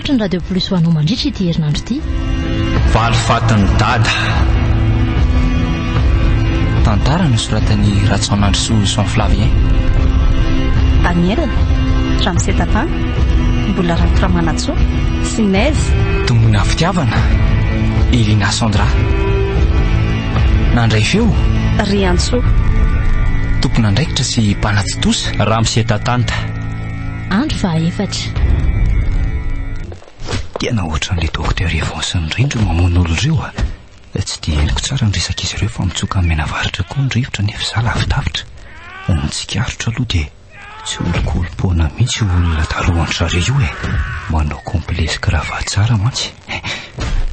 Natolotry ny Radio Plus ho anao mandritra ity herinandro ity. Valifatin'i Dada. Tantara nosoratan'i Rajaonandrisoa Jean Flavien. Daniel, Ramose Tata, Mbola Ranto Ramanantsoa sy Neige. Tombona fitiavana, Elina Sandra. Nandray feo. Riantsoa. Tompon'andraikitra sy mpanatontosa. Ramose Tatanta. Andro fahaefatra. Tena ohatran'ilay Docteur Evans indray ndry mamono olona ireo a! Tsy dia henoko tsara ny resak'izy ireo fa mitsoka amin'ny menavaratra koa ny rivotra nefa izaho lavidavitra. Ny tsikaritra aloha dia tsy olonkolom-poana mihitsy io olona darohan-dry zareo io e! Manao complet sy cravate tsara mantsy.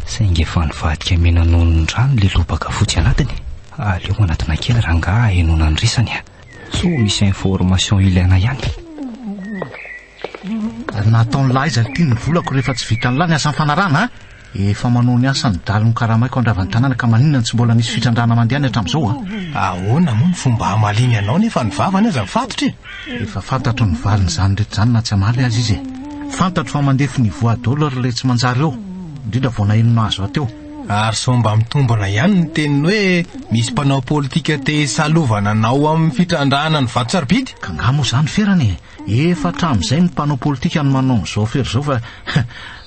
Saingy efa nivadika mena noho ny rano ilay lobaka fotsy anatiny. Aleo manatona kely rangaha hahenoana ny resany a! Sao misy information ilaina ihany. Nataon'lah aiza ity ny volako rehefa tsy vitan'lah ny asa nifanarahana a? Efa manao ny asa ny dalo nokaramaiko handrava ny tanàna ka maninona no tsy mbola nisy fitrandrahana mandeha any hatramin'izao a? Ahoana moa ny fomba hamaliany anao nefa ny vavany aza mifatotra e? Efa fantatro ny valin'izany rehetra izany na tsy hamaly aza izy e. Fantatro fa mandefy niveau a daholo ry ilay tsy manjary eo, indrindra vao naheno nahazo ahy teo. Ary sao mba mitombina ihany ny teniny hoe misy mpanao politika te hisalovana anao amin'ny fitrandrahana ny vato sarobidy? Ka angaha moa izany ferana e? Efa hatramin'izay ny mpanao politika no manao an'izao afera izao fa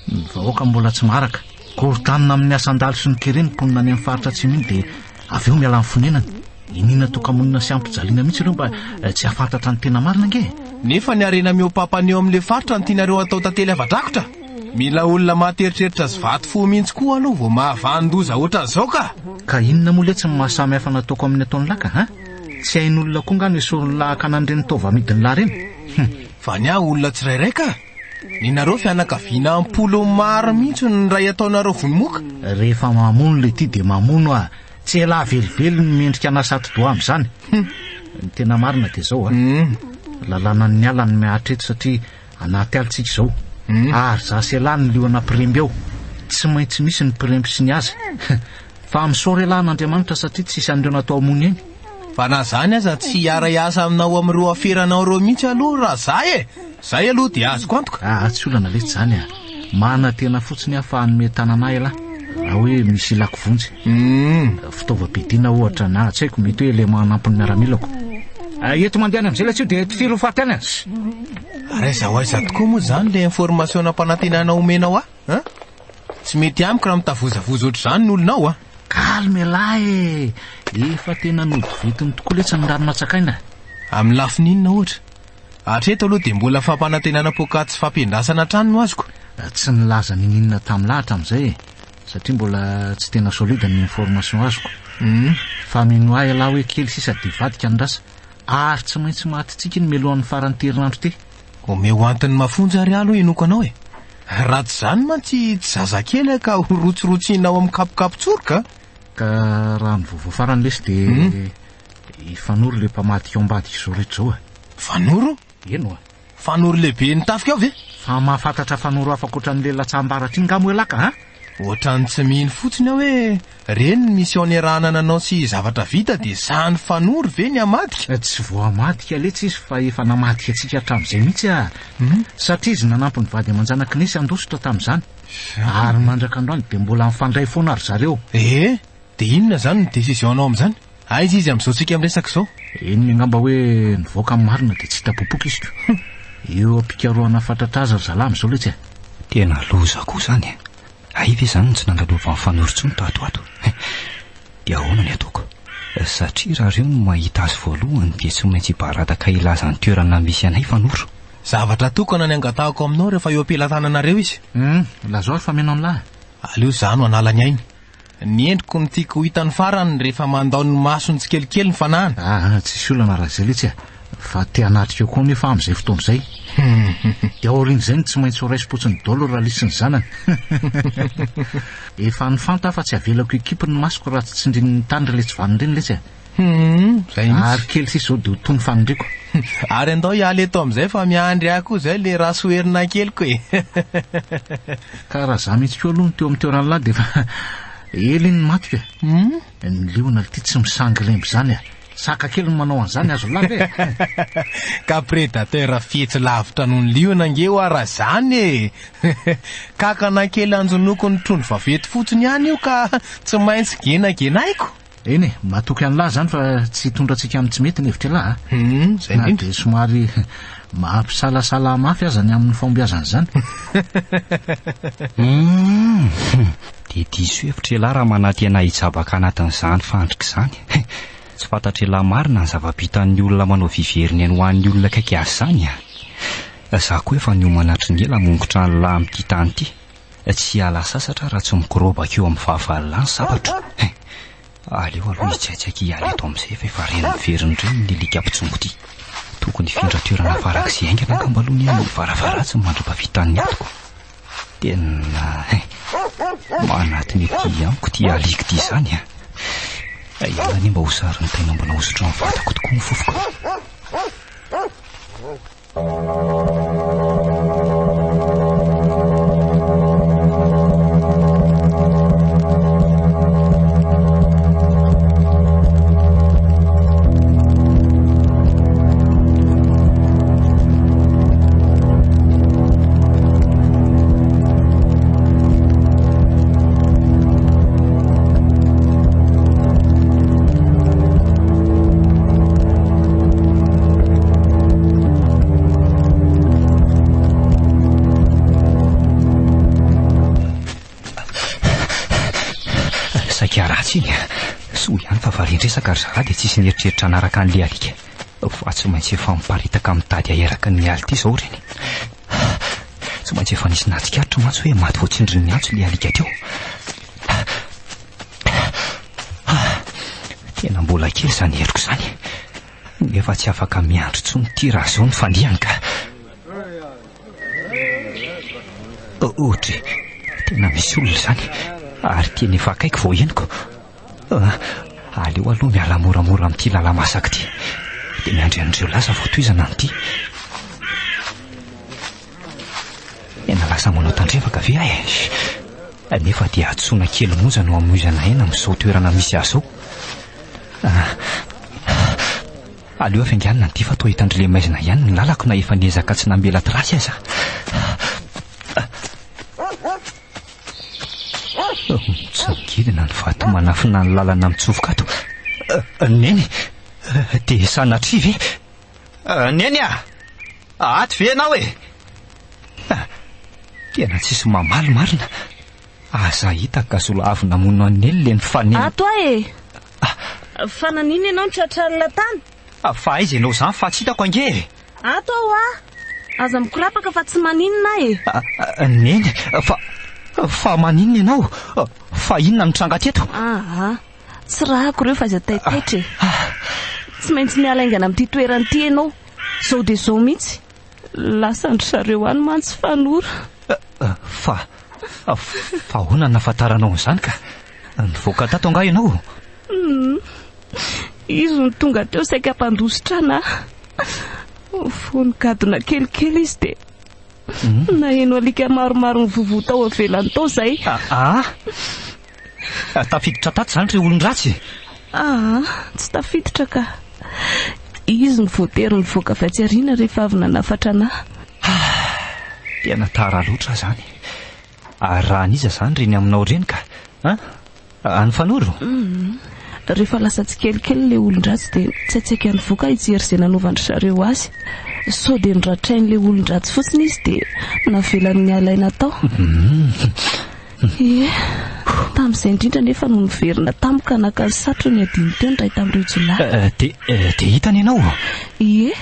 ny vahoaka mbola tsy maharaka. Korontanina amin'ny asan-dalo sy ny kere ny mponina any amin'ny faritra atsimo iny dia avy eo miala amin'ny fonenany. Iniana toka-monina sy ampijaliana mihitsy ireo mba tsy hahafantatra ny tena marina ange e! Nefa ny harena mihoa-papana eo amin'ilay faritra no tianareo hatao tantely afa-drakotra? Mila olona maty eritreritra sy vato fo mihitsy koa aloha vao mahavanon-doza ohatran'izao ka! Ka inona moa letsy ny maha samy hafa nataoko amin'ny ataon'i Laka an? Tsy hain'olona koa nga no esorin'i La hakana an'ireny taova amidin'i La ireny? Hum. Fa ny ahy olona tsirairay ka! Nenareo fianakaviana am-polony maro mihitsy no niray ataonareo vonomoka. Rehefa mamono le ty dia mamono ah! Tsy elah velively no mendrika an'asa atidoha amin'izany. Hum. Ny tena marina dia izao ah! Lalànan'ny ala no mihatra eto satria Anaty ala tsika izao. Ary za sy elah ny liona mpiremby ao. Tsy maintsy misy ny mpiremby sy ny aza. Fa misaora elah an'Andriamanitra satria tsisy an'ireo natao hamono eny. Fa na zany aza tsy hiara-hiasa aminao amin'ireo aferanao ireo mihitsy aloha raha za e! Zay aloha dia azoko antoka. Aa tsy olana letsy zany a! Manantena fotsiny aho fa hanome tanana ahy elah raha hoe misy ilako vonjy. Fitaovam-piadiana ohatra na tsy haiko mety hoe élément hanampy ny miaramilako. Eto mandeha any amin'izay letsy io dia tifiro ho faty any a! Ary aiza ho aiza tokoa moa izany ilay information nampanantenana omenao ahy an? Tsy mety amiko raha mitavozavoza ohatr'izany ny olona ao an! Calme ialahy e! Efa tena nodiventiny tokoa letsy ny rano natsakaina. Amin'ny lafiny inona ohatra? Hatreto aloha dia mbola fampanantenana poakaty sy fampiandrasana hatrany no azoko. Tsy nilaza niniana tamin'lah hatramin'izay e! Satria mbola tsy tena solide ny information azoko. Fa mino ahy ialahy hoe kely sisa dia hivadika ny rasa. Ary tsy maintsy maty tsiky ny melohan'ny faran'ity herinandro ity. Omeo antony mafonja ary aloha hinoako anao e! Raha tsy izany mantsy tsy zazakely aho ka ho rotsirotsiana ao amin'ny kapokapo-tsoroka a! Ka raha ny vaovao farany lesy dia i Fanoro ilay mpamadika ao ambadika izao rehetra izao a! Fanoro? Eny oa! Fanoro lehiben'ny tafika ao ve? Fa mahafantatra Fanoro hafa ankoatran'ilay latsaham-baratra iny nga moa ialahy ka a? Ohatran'ny tsy mino fotsiny aho hoe reny ny mission niarahana nanao sy zavatra vita dia sahy ny Fanoro ve ny hamadika? Tsy vao hamadika letsy izy fa efa namadika antsika hatramin'izay mihitsy ah! Satria izy nanampy ny vady aman-janak'i Nesy handositra tamin'izany. Ary mandrak'androany dia mbola mifandray foana ry zareo. Eh! Dia inona izany ny décision-nao amin'izany? Aiza izy amin'izao tsika miresaka izao? Henony angamba hoe nivoaka ny marina dia tsy hita popoka izy ko. Eo am-pikarohana fatratra azy ry zalahy amin'izao letsy a! Tena loza koa izany e! Hay ve izany no tsy nandalovan'i Fanoro intsony tato ho ato? Dia ahoana ny ataoko? Satria raha ireo no mahita azy voalohany dia tsy maintsy hibaradaka hilaza ny toerana misy anay Fanoro. Zavatra tokana ny angatahako aminao rehefa eo am-pelatananareo izy. Hum, lazao ary fa mino an'lah. Aleo izaho no hanala ny ainy. Ny endriko no tiako ho hitany farany rehefa mandao ny masony tsikelikely ny fanahiny. Aa, tsisy olana raha izay letsy a! Fa te hanatrika eo koa anefa aho amin'izay fotoana izay. Dia aorian'izay no tsy maintsy ho raisim-potsiny daholo Ralisy sy ny zanany. Efa nifanta aho fa tsy avelako hikipy ny masoko raha tsy tsindrin'ny tany ry letsy vanona ireny letsy a! Hum, zay mihitsy. Ary kely sisa izao dia ho tony faniriako. Ary andao hiala eto amin'izay fa miandry ahy koa izay le rasoherina keliko e. Ka raha za mihitsy koa aloha no teo amin'ny toeran'lah dia efa ela iny ny matiko e. Hum. Ny liona ity tsy misangy remby izany e. Saka kely no manao an'izany azo lahy ve? Ka prédateur fetsy lavitra noho ny liona ange hoa raha zany e! Kakana kely anjonoko ny trondro vaventy fotsiny ihany io ka tsy maintsy genagenaiko. Eny e, matoky an'lah zany fa tsy hitondra antsika amin'ny tsy mety ny hevitr'ialahy a. Hum, zay Na indrindra. dia somary mampisalasala mafy aza ny amin'ny fahombiazan'izany. Hum, dia diso hevitra ialahy raha manantena hijabaka anatin'izany fandrika izany. Tsy fantatr'ialahy marina ny zava-bitan'ny olona manao viveriny any ho an'ny olona akaiky azy izany a. Za koa efa niomana hatry ny ela hamongotra an'lah amin'ity tany ity. Tsy hiala sasatra raha tsy mikorobaka eo amin'ny fahavalolahy ny sabatro. Aleo aloha hitsaitsaika hiala eto amin'izay fa efa reny miverina ireny ny alika mpitsongo ity. Tokony hifindra toerana farak'izay haingana angamba aloha ny amin'ny varafaratsiny mandra-pahavitan'ny adiko. Tena manatona ety amiko ity alika ity izany a. Ialahy anie mba ho sarin'ny tain'omby nahosotra amin'ny vatako tokoa ny fofoko. Saika ratsy iny. Soa ihany fa varian-dresaka ry zalahy dia tsisy nieritreritra hanaraka an'ilay alika. Fa tsy maintsy efa miparitaka mitady aeraka ny alika izao ireny. Tsy maintsy efa nisy nahatsikaritra mantsy hoe maty voatsindrin'ny antso ilay alika teo. Tena mbola kely izany heriko izany. Nefa tsy afaka miandry intsony ity raha izao ny fandihany ka. Ohatry, tena misy olona izany. Ary tena efa akaiky vao henoko. Aleo aloha miala moramora amin'ity lala-masaka ity. Dia miandry an'ireo lasa vao tohizana an'ity. Tena lasa manao tandrevaka ve aho e? Nefa dia hadisoana kely monja no hamoizana aina amin'izao toerana misy ahy izao. Aleo hafainganina ny dia fa toa hitan-dry lemaizina ihany ny lalako na efa niezaka tsy namela trace aza. Mitsangidina ny vato manafina ny lalana mitsofoka ato. Neny, dia sanatria ve? Neny a! Ato ve ianao e? Tena tsisy mamaly marina. Aza hita ka zola avy namono an'i Neny le nifanena. Ato aho e! Fa naninona ianao no tratra alina tany? Fa aiza ianao izany fa tsy hitako ange e! Ato aho a! Aza mikorapaka fa tsy maninona aho e! Neny, fa fa maninona ianao? Fa inona no tranga teto? Aa, tsy rahako ireo fa aza taitaitra e! Tsy maintsy miala haingana amin'ity toerana ity ianao, izao dia izao mihitsy. Lasan-dry zareo any mantsy Fanoro. Fa, fa ahoana no nahafantaranao an'izany ka? Nivoaka tato angaha ianao? Hum, izy no tonga teo saika hampandositra anà. Vao nigadona kelikely izy dia naheno alika maromaro nivovoa tao ivelany tao izay. Ah, tafiditra tato izany ireo olon-dratsy? Aa, tsy tafiditra ka. Izy no voatery nivoaka avy atsy aoriana rehefa avy nanafatra anà. Tena tara loatra izany. Ary raha an'iza izany ireny aminao ireny ka? An? An'i Fanoro? Hum. Rehefa lasa tsikelikely ilay olon-dratsy dia nitsaitsaika nivoaka hijery izay nanaovan-dry zareo azy. Sao dia noratrain'ilay olon-dratsy fotsiny izy dia navelany niala aina tao. Ie, tamin'izay indrindra anefa no niverina tamiko ka naka ny satrony hadino teo ny iray tamin'ireo jiolahy. Eh, dia eh, dia hitany ianao? Ie,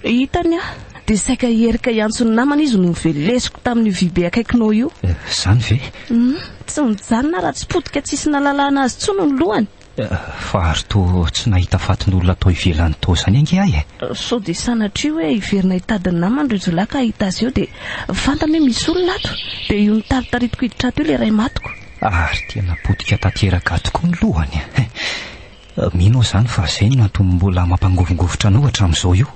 hitany aho. Dia saika hierika hiantso ny namany izy no novelesiko tamin'io vy be akaikinao io. Eh, izany ve? Hum, tsy nijanona raha tsy potika tsisy nalalana azy intsony ny lohany. Fa ary toa tsy nahita fatin'olona tao ivelany tao izany ange ahy e! Sao dia sanatria hoe hiverina hitady ny namany ireo jiolahy ka hahita azy eo dia fantany hoe misy olona ato dia io notaritaritiko hiditra ato io ilay ray matiko. Ary tena potika tanteraka tokoa ny lohany e! Mino aho izany fa izay no antony mbola mampangovingovitra anao hatramin'izao io.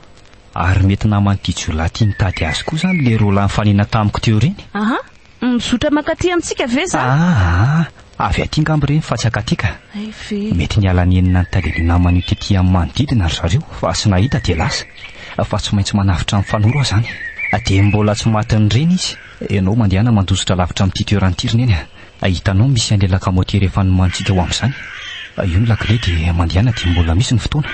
Ary mety naman'ity jiolahy ity nitady azy koa izany ilay roalahy nifanena tamiko teo ireny. Aha! Mizotra mankaty amintsika ve izany? Aa! Avy aty angamba ireny fa tsy ankaty ka. Hay ve. Mety niala nenina nitady an'io namany io tety amin'ny manodidina ry zareo fa tsy nahita dia lasa. Fa tsy maintsy manavotra an'i Fanoro aho izany. Dia mbola tsy matin'ny reny izy. Ianao mandehana mandositra lavitra amin'ity toerana ity ry neny a. Hitanao misy an'ilay lakamotery efa nomanintsika ho amin'izany. Io ny lakile dia mandehana dia mbola misy ny fotoana.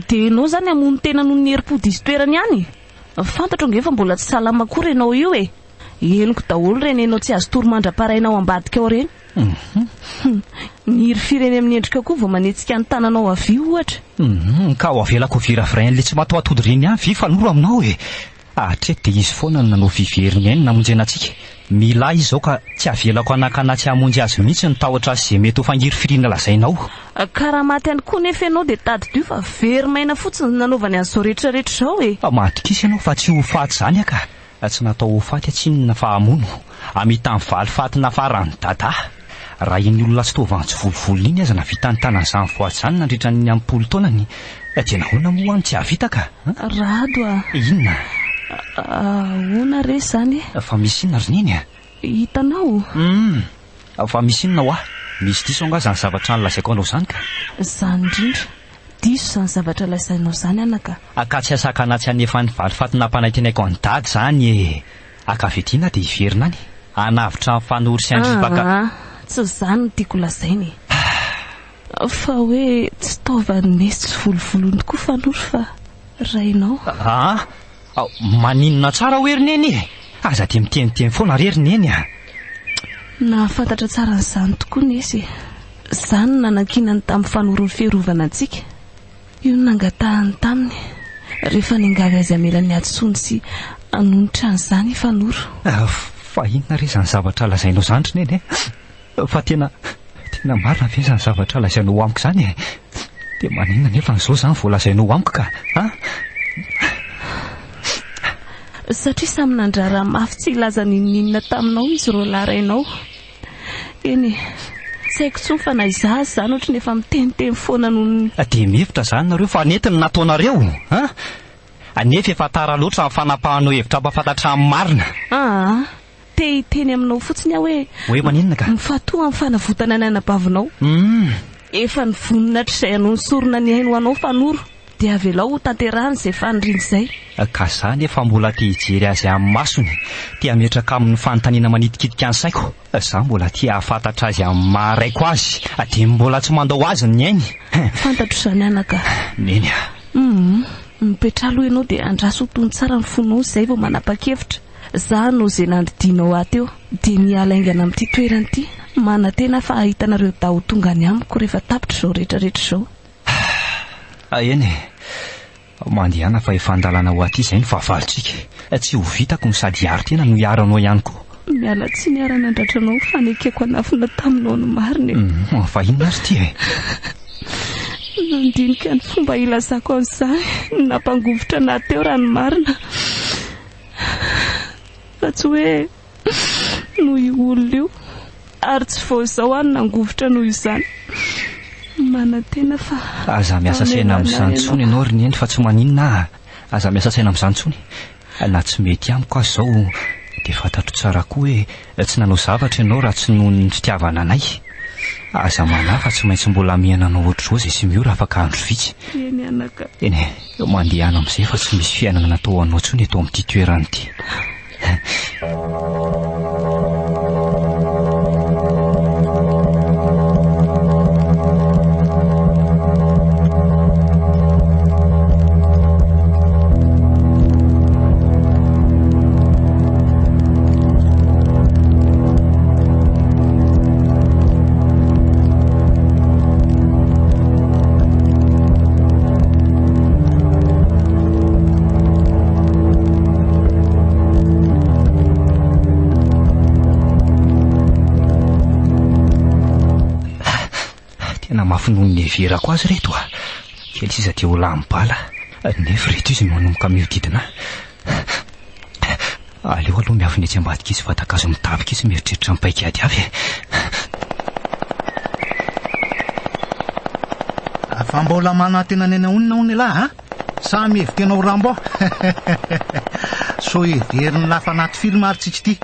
Dia ianao izany hamono tena noho ny herim-po diso toerana ihany? Fantatro ange fa mbola tsy salama akory ianao io e! Henoko daholo ireny ianao tsy azo tory mandra-paraina ao ambadika ao ireny. Ny hirifiry eny amin'ny endrikao koa vao manetsika ny tananao havia ohatra. Ka ho avelako ho viravirain'ilay tsy matoatody ireny ihany ve Fanoro aminao e? Hatreto dia izy foana no nanao vy very ny ainy namonjena antsika. Mila ahy izy izao ka tsy avelako hanakana tsy hamonjy azy mihitsy ny tahotra sy izay mety ho fangirifiriana lazainao. Ka raha maty ihany koa nefa ianao dia tadidio fa very maina fotsiny ny nanaovany an'izao rehetra rehetra izao e! Matokisa ianao fa tsy ho faty izany aho ka. Tsy natao ho faty tsinona fa hamono. Hamita ny valifaty nafaran'i Dada. Raha iny olona tsy toa vantsy-volovolony iny aza nahavita nitana an'izany voady izany nandritra ny am-polo taonany, dia nahoana moa aho no tsy hahavita ka? Rado a! Inona? Ahoana re izany e? Fa misy inona ry Neny a? Hitanao? Hum! Fa misy inona hoa? Misy diso angaha izany zavatra nolazaiko anao izany ka? Izany indrindra. Diso izany zavatra lazainao izany anaka. Ka tsy asakana tsy hanefa ny valifaty nampanantenaiko an'i Dada izany e! Ankavidiana dia hiverina any. Hanavotra an'i Fanoro sy Andriba ka. Aa, tsy izany no tiako lazaina e! Fa hoe tsy taovan'i Nesy tsy volovolony tokoa Fanoro fa rainao. Aa, maninona tsara hoe ry Neny e! Aza dia miteniteny foana re ry Neny a! Nahafantatra tsara an'izany tokoa Nesy e! Izany no nanankinany tamin'i Fanoro ny fiarovana antsika. Io no nangatahany taminy rehefa niangavy azy hamela ny hadisoany sy hanonitra an'izany i Fanoro. Fa inona re izany zavatra lazainao izany ry Neny e? Fa tena, tena marina ve izany zavatra lazainao amiko izany e? Dia maninona nefa izao izany vao lazainao amiko ka? A? Satria samy nandrara mafy tsy hilaza n'inon'inona taminao izy roalahy rainao. Eny e, tsy haiko intsony fa na izaho aza izany ohatry ny efa miteniteny foana noho ny. Dia mihevitra izany nareo fa nety ny nataonareo an? Nefa efa tara loatra ny fanapahanao hevitra hampahafantatra ny marina. Aa, te hiteny aminao fotsiny aho hoe. Hoe maninona ka? Mifantoha amin'ny fanavotana ny anabavinao. Humm. Efa nivonona hatrizay hanao ny sorona ny ainy ho anao Fanoro. Dia avelao ho tanterahiny izay faniriany izay. Ka za nefa mbola te hijery azy amin'ny masony, te hametraka aminy fanontaniana manitikitika ny saiko, za mbola te hahafantatra azy amin'ny maha raiko azy, dia mbola tsy mandao azy ny ainy. Fantatro izany anaka. Neny a. Humm, mipetraha aloha ianao dia andraso ho tony tsara ny fonao izay vao manapa-kevitra. Za no izay nandidianao ahy teo, dia miala haingana amin'ity toerana ity. Manantena aho fa hahita anareo dahy ho tonga any amiko rehefa tapitra izao rehetra rehetra izao. Ah eny e! Mandehana fa efa an-dalana ho aty izay ny fahavalontsika. Tsy ho vitako ny sady hiaro tena no hiaro anao ihany koa. Miala tsiny ary nandratra anao fa nekeko hanafina taminao ny marina e. Hum, fa inona ary ity e? Nandinika ny fomba hilazako an'izany no nampangovitra anà teo raha ny marina. Fa tsy hoe noho io olona io ary tsy vao izao aho no nangovitra noho izany. Manantena fa Aza miasa saina amin'izany intsony ianao ry Neny fa tsy maninona aho. Aza miasa saina amin'izany intsony. Na tsy mety amiko aza izao dia fantatro tsara koa hoe tsy nanao zavatra ianao raha tsy noho ny fitiavana anay. Aza manahy fa tsy maintsy mbola hamehana anao ohatr'izao izay sy Miora afaka andro vitsy. Eny anaka. Eny e, mandehana amin'izay fa tsy misy fiainana natao ho anao intsony eto amin'ity toerana ity. Tena mafy noho ny niheverako azy ireto a! Kely sisa dia ho lany bala, nefa ireto izy manomboka mihodidina ahy. Aleo aloha miafina etsy ambadika etsy vatan-kazo midaboka etsy mieritreritra ny paik'ady avy e. Fa mbola manantena ny anahonina hono ialahy a? Sa mihevitena ho Rambo? Sao heverin'ny lafa anaty film ary tsika ity.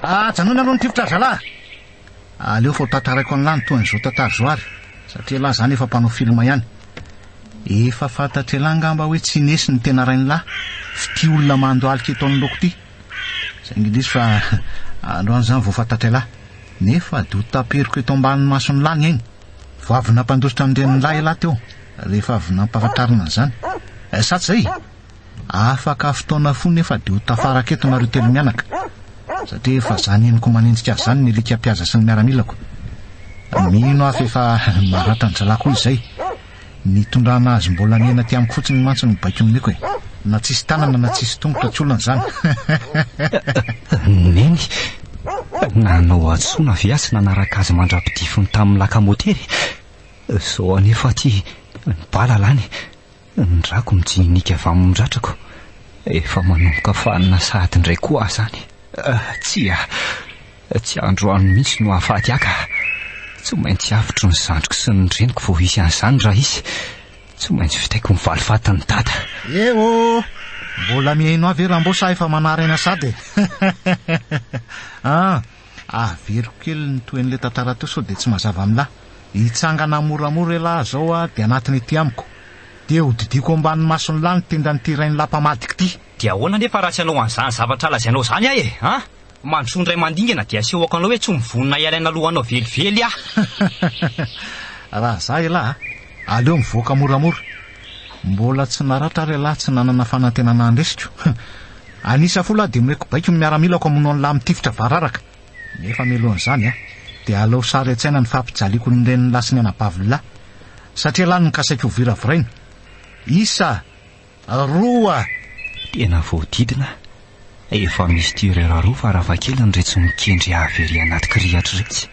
Ajanony aloha ny tifitra ry zalahy. Aleo fa ho tantaraiko an'lah ny tohin'izao tantara izao ary, satria elah izany efa mpanao film ihany. Efa fantatr'elah angamba hoe tsy Nesy no tena rain'lah, f'ity olona mandohalika eto anoloako ity. Saingy indrisy fa androany izany vao fantatr'elah. Nefa dia ho taperiko eto ambany mason'lah ny ainy. Vao avy nampandositra ny renin'lah elah teo, rehefa avy nampahafantarina an'izany. Sa tsy izay? Afaka fotoana fohy nefa dia ho tafaraka eto nareo telo mianaka. Satria efa zany henoko manenjika azy zany ny alika mpihaza sy ny miaramilako. Mino aho fa efa maratra an-dry zalahy koa izay. Nitondrana azy mbola miaina aty amiko fotsiny mantsy no baiko nomeko e. Na tsisy tanana na tsisy tongotra tsy olana izany. Neny, nanao hadisoana ve aho tsy nanaraka azy mandra-pidifiny tamin'ny laka-motery? Izao anefa aty ny bala lany. Ny rako mijininika avy amin'ny ratrako. Efa manomboka fanina sahady indray koa aho izany. Tsia, tsy androany mihitsy no hahafaty ahy ka. Tsy maintsy avotro ny zandriko sy ny reniko vao hisy an'izany raha hisy. Tsy maintsy vitaiko ny valifatin'i Dada. Eh oh! Mbola mihaino ahy ve Rambo sa efa manary aina sady e? Ah! Averiko kely ny tohin'ilay tantara teo sao dia tsy mazava amin'lah. Hitsangana moramora elah zao a, dia anatiny ety amiko. Dia ho didiako ambany mason'lah ny tendan'ity rain'lah mpamadika ity. Dia ahoana anefa raha tsy hanao an'izany zavatra lazainao izany aho e? An? Mandrosoa indray mandingana dia asehoko anao hoe tsy mivonona hiala aina alohanao velively aho. Raha za elah a, aleo mivoaka moramora. Mbola tsy naratra ary elah tsy nanana fanantenana handresiko. An'isa folo aho dia omeko baiko ny miaramilako hamono an'lah mitifitra vararaka. Nefa mialohan'izany a, dia alao sary an-tsaina ny fampijaliako ny renin'lah sy ny anabavin'lah. Satria lah no nokasaiko ho viraviraina. Isa! Roa! Tena voadidina aho. Efa misy tireur roa farafahakeliny iretsy mikendry ahy very anaty kirihatra iretsy.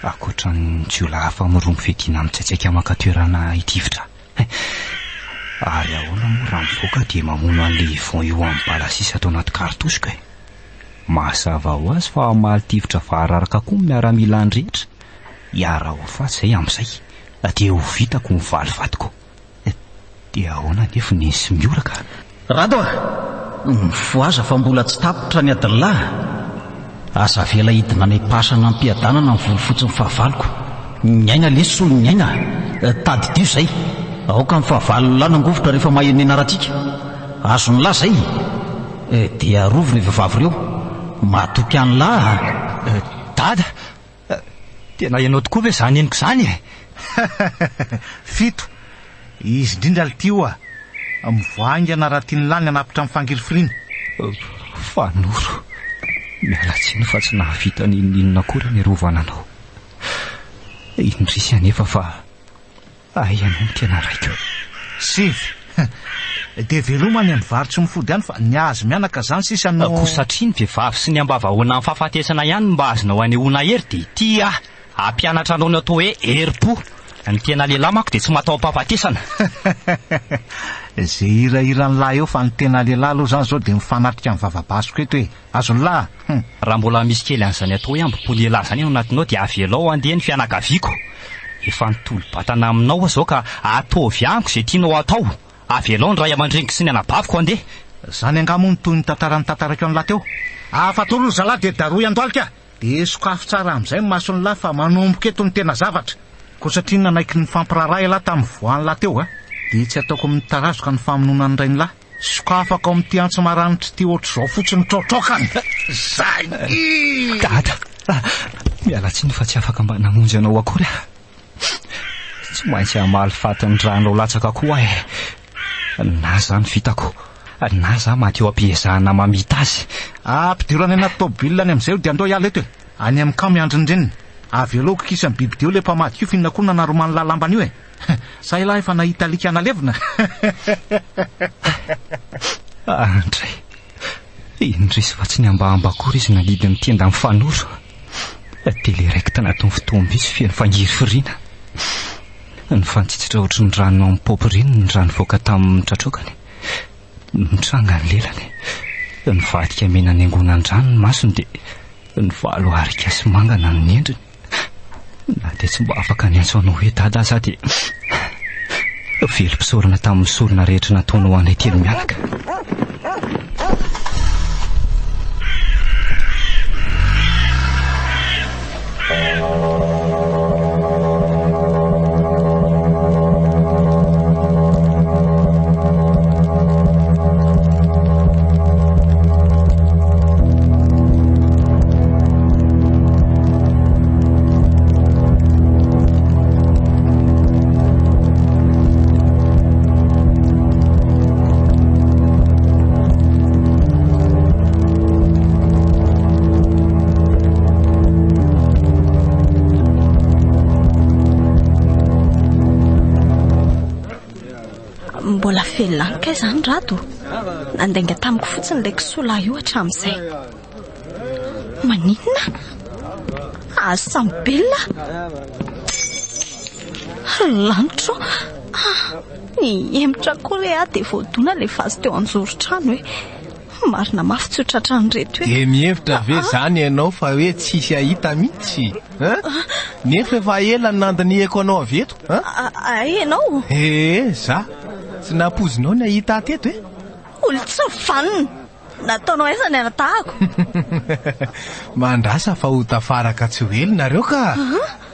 Ankoatra ny jiolahy hafa mirongo fiadiana mitsaitsaika maka toerana hitifitra ahy. Ary ahoana moa raha mivoaka dia mamono an'ilay Yvon io amin'ny bala sisa ato anaty cartouche-ko e? Mazava ho azy fa hamaly tifitra vahararaka koa ny miaramila any rehetra. Hiara-ho faty izay amin'izay dia ho vitako ny valifatiko. Dia ahoana anefa ny sy mihoraka? Rado a! Mifohaza fa mbola tsy tapitra ny adin'lah! Aza avela hidina any am-pasana am-piadanana ny volo fotsin'ny fahavaloko. Ny aina lesy solon'ny aina a! Tadidio izay! Aoka ny fahavalon'lah nangovitra rehefa maheno ny anarantsika. Azon'lah izay! Dia arovy ireo vehivavy ireo. Matoky an'lah a! Dada! Tena ianao tokoa ve izany henoko izany e? Fito. Izy indrindra lty oa. Mivoaha haingana raha tian'i lahy ny hanapitra ny fangirifiriana. Fanoro. Miala tsiny fa tsy nahavita n'inon'inona akory niarovana anao. Indrisy anefa fa Hay ianao no tena raiko. Sivy. Dia veloma any amin'ny vary tsy mifody any fa ny azy mianaka izany sisa no. Koa satria ny vehivavy sy ny ambavahoana amin'ny fahafatesana ihany no mba azonao anehoana hery dia ity aho hampianatra anao ny atao hoe herim-po. Ny tena lehilahy manko dia tsy mataho-pahafatesana. Izay hirahiran'lah eo fa ny tena lehilahy aloha izany izao dia mifanatrika amin'ny vava-basiko eto e. Azon'lah! Hum. Raha mbola misy kely an'izany atao hoe ambo-po lehilahy izany ao anatinao dia avelao handeha ny fianakaviako. Efa nitolo-batana aminao aho izao ka ataovy amiko izay tianao hatao. Avelao ny ray aman-dreniko sy ny anabaviko handeha. Izany angaha moa no toy ny tantara notantaraiko an'lah teo? Afa-toro ry zalahy dia darohy andohalika! Dia sokafy tsara amin'izay ny mason'lah fa manomboka eto ny tena zavatra. Koa satria nanaiky nifampiraharaha ialahy tamin'ny voan'lah teo a, dia tsy ataoko mitarazoka ny famonoana ny rain'lah. Sokafako amin'ity antsy maranitra ity ohatr'izao fotsiny traotraokany. Zay! Dada, miala tsiny fa tsy afaka mba namonjy anao akory aho. Tsy maintsy hamaly faty ny ranao latsaka koa aho e. Na izany vitako, na za maty eo am-piezahana mamita azy. Ampidiro any anaty tômôbilina any amin'izay io dia andao hiala eto e. Any amin'ny camp miandry ny reniny. Avelao kikisan'ny bibidia eo ilay mpamadika io f'inona koa no nanaroman'ny lalambany io e. Sa ialahy efa nahita alika nalevina? Andray. Indrisy fa tsy nihambahamba akory izy nanidy ny tenda mifanoro. Dia ilay raikitra anatin'ny fotoam-bitsy feno fangirifiriana. Nifantsitsitra ohatry ny rano amin'ny paompy ireny ny rano nivoaka tamin'ny tratraokany. Nitranga ny lelany. Nivadika mena niangonan-drano ny masony dia nivalo arika sy mangana ny endriny. Na dia tsy mba afaka niantso anao hoe dada aza aho dia velom-pisaorana tamin'ny sorona rehetra nataonao ho anay telo mianaka. Mbola velona any kay izany Rado? Nandainga tamiko fotsiny ilay kisoa lahy io hatramin'izay. Maninona? Azo sambelona? Lanitro ah, nihemotra koa re aho dia voadona ilay vazy teo anjoron-trano e. Marina mafy tsy ho tratran'ireto e. Dia mihevitra ve izany ianao fa hoe tsisy hahita mihitsy? Hein? Nefa efa ela no nandinihako anao avy eto. Hein? Ay ianao? Ee, za. Tsy nampoizinao ny hahita ahy teto e? Olon-tsy vanona! Nataonao aiza ny anatahako? Mandrasa fa ho tafaraka tsy ho ela nareo ka.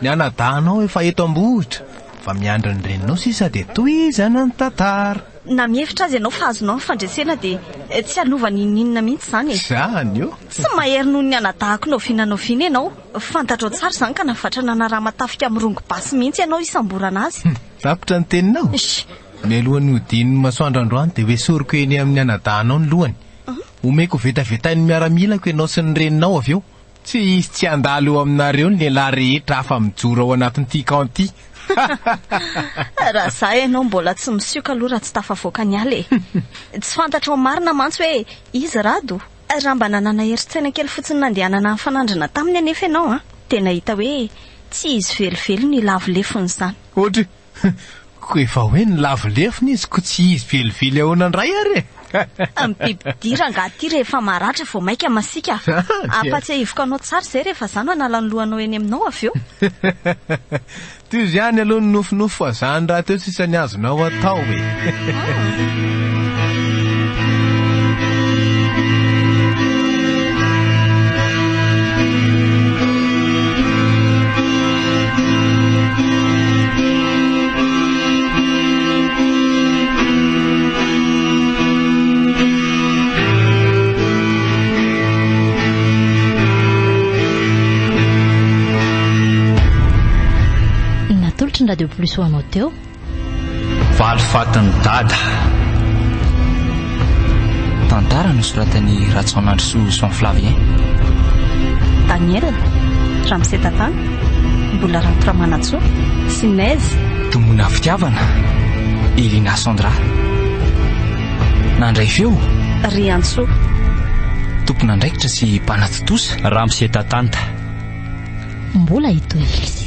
Ny anadahinao efa eto am-bohitra fa miandry ny reninao sisa dia tohizana ny tantara. Na mihevitra aza ianao fa azonao ny fandresena dia tsy hanova n'inon'inona mihitsy izany e. Izany o! Tsy mahery noho ny anadahako n'oviana n'oviana ianao. Fantatrao tsara izany ka navatra nanarama tafika mirongo basy mihitsy ianao hisamborana azy. Tapitra ny teninao? Shh! Mialohan'ny hodian'ny masoandro androany dia hoesoriko eny amin'ny anadahinao ny lohany. Omeko vetavetain'ny miaramilako ianao sy ny reninao avy eo. Tsy hisy tsy handalo eo aminareo ny lehilahy rehetra afa-mijoro ao anatin'ity camp ity. Raha za ianao mbola tsy misioka aloha raha tsy tafavoaka ny ala e. Tsy fantatrao marina mantsy hoe iza Rado. Raha mba nanana herin-tsaina kely fotsiny nandehanana nifanandrina taminy anefa ianao an, dia nahita hoe tsy izy velively no hilavo lefona izany. Ohatry, Koa efa hoe nilavo lefona izy ko tsy izy velively ahoana indray ary e! Ny bibidia rangahy ity rehefa maratra vao maika masiaka. Ampatsiahiviko anao tsara izay rehefa za no hanala ny lohanao eny aminao avy eo. Tohizo ihany aloha ny nofinofy fa zany rahateo sisa ny azonao atao e! Natolotry ny Radio Plus ho anao teo. Valifatin'i Dada. Tantara nosoratan'i Rajaonandrisoa Jean Flavien. Daniel, Ramose Tatana, Mbola Ranto Ramanantsoa, sy Nez. Tomona fitiavana, Elina Sandra. Nandray feo. Riantsoa. Tompon'andraikitra sy mpanatontosa. Ramose Tatanta. Mbola hitohy.